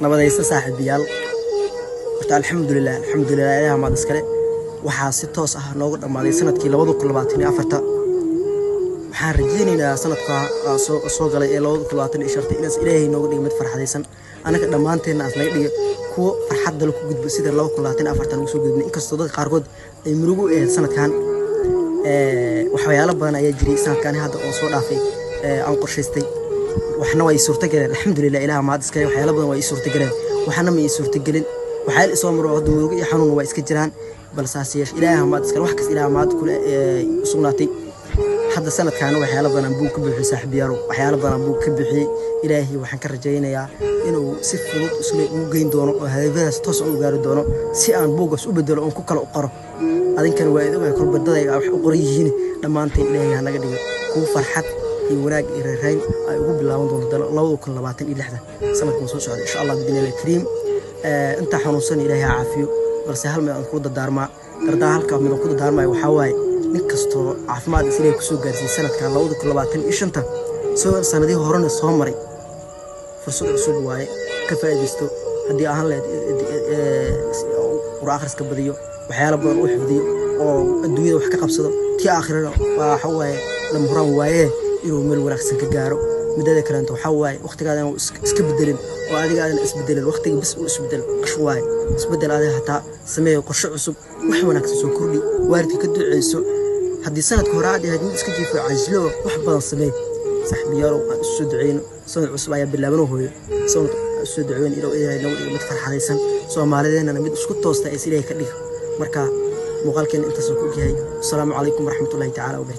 Nabadaysta saaxiibayaal. Horta alxamdulilah, alxamdulilah, ilaah maad iskale. Waxaa si toos ah noogu dhammaaday sanadkii 2024. Waxaan rajaynaynaa sanadka soo galay ee 2025 inaas Ilaahay nooga dhiga mid farxadaysan, annaga dhammaanteenna aas naga dhiga kuwo farxad dalo ku gudbo sida 2024 ugu soo gudbnay. Inkastoo dadka qaarkood ay murugo u ahayd sanadkan, waxyaalo badan ayaa jiray sanadkan hadda oo soo dhaafay aan qorshaystay, waxna waa ii suurtagaleen, alxamdulilah, ilaah mahad iskale. Waxyaalo badan waa ii suurtagaleen, waxna ma ii suurtagelin. Waxyaalo isoo maro hadda murugo iyo xanuun waa iska jiraan, balse hase yeeshee ilaah mahad iskale, wax kasta ilaah mahad kule u sugnaatay. Hadda sanadkaana waxyaalo badan aan buug ka buuxiyey, saaxiibayaalow, waxyaalo badan aan buug ka buuxiyey. Ilaahay waxaan ka rajaynayaa inuu si fudud isle ugu geyn doono oo hadafyadaas toos u gaari doono, si aan buuggaas u bedelo oon ku kala u qoro. Adinkana waa idin ogahay kolba daday wax u qoran yihiin. Dhammaanteen Ilaahay ha naga dhigo kuwo farxad iyo wanaag iyo reerayn ay ugu bilaaban doonto 2026 sanadkan soo socda, insha Allah bidnillahi kariim. Intaa xanuunsan Ilaahay ha caafiyo, balse hal mid aan kula dardaarmaa, dardaa halka mid aan ku dardaarmayo waxaa waaye: nin kastoo caafimaad is Ilaahay kusoo gaarsiiyey sanadkan 2025, soo sanadihii horena soo maray, fursad cusub waaye, ka faa'iidaysto. Haddii ahaan lahayd qur akhriska badiyo, waxyaalo badan u xifdiyo oo adduunyada wax ka qabsado, tii aakhirana waa waxa waaye lama huraan waaye inuu meel wanaagsan ka gaaro. Midada kaleento waxaa waaye waqtigaada inuu iska bedelin oo adiga aadan isbedelin, waqtiga bis uu isbedel qash waaye. Isbedel adiga hataa sameeyo, qorshe cusub, wax wanaagsan soo kordhi, waalidka ka duceyso. Haddii sanadka hore aad ahayd mid iska jiifo casilo, wax badan sameey. Saaxiibayaalow, aan isu soo duceyno, sanad cusub ayaa bilaabanoo hooyo. Sanad aan isu soo duceyno inuu Ilaahay nagu dhigo mid farxadaysan, Soomaalideennana mid isku toosta is Ilaahay ka dhiga. Marka muuqaalkeena intaasoo ku ogyahay. Asalaamu calaykum waraxmatullahi tacaala wabarakatu.